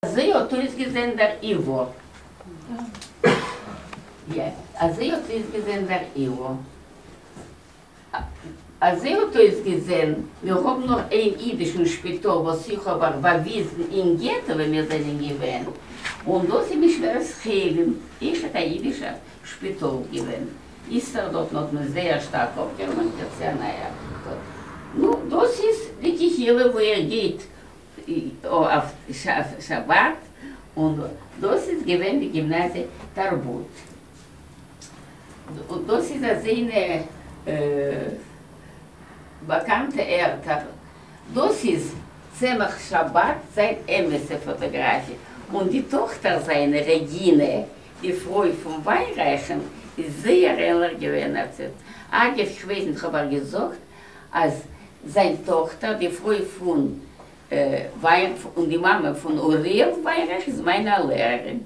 אזוי האט אויסגעזען דער ייוואו. יא, אזוי האט אויסגעזען דער ייוואו. אזוי האט אויסגעזען, מיר האבן נאר איין אידישן שפיטאל וואס איך האב אייך באוויזן אין געטא ווען מיר זענען געווען, און דאס איז משמרת חיילים, אויכעט א אידישער שפיטאל געווען, איצטער דארטן האט מען זייער שטארק אויפגעראמט, יעצט איז א נייער. נו, דאס איז די קהילה וואו איר גייט אויף שבת, און דאס איז געווען די גימנאזיע תרבות. דאס איז אזוינע באקאנטע ערטער. דאס איז צמח שבת זיין אמת'ע פאטאגראפיע, און די טאכטער זיינע רעגינע, די פרוי פון וויינרייכן, איז זייער ענליך געווען אויף צו. אגב, כ'ווייס ניט כ'האב אייך געזאגט אז זיין טאכטער די פרוי פון וויין און די מאמע פון אוריאל וויינרייך איז מיינע א לערערין.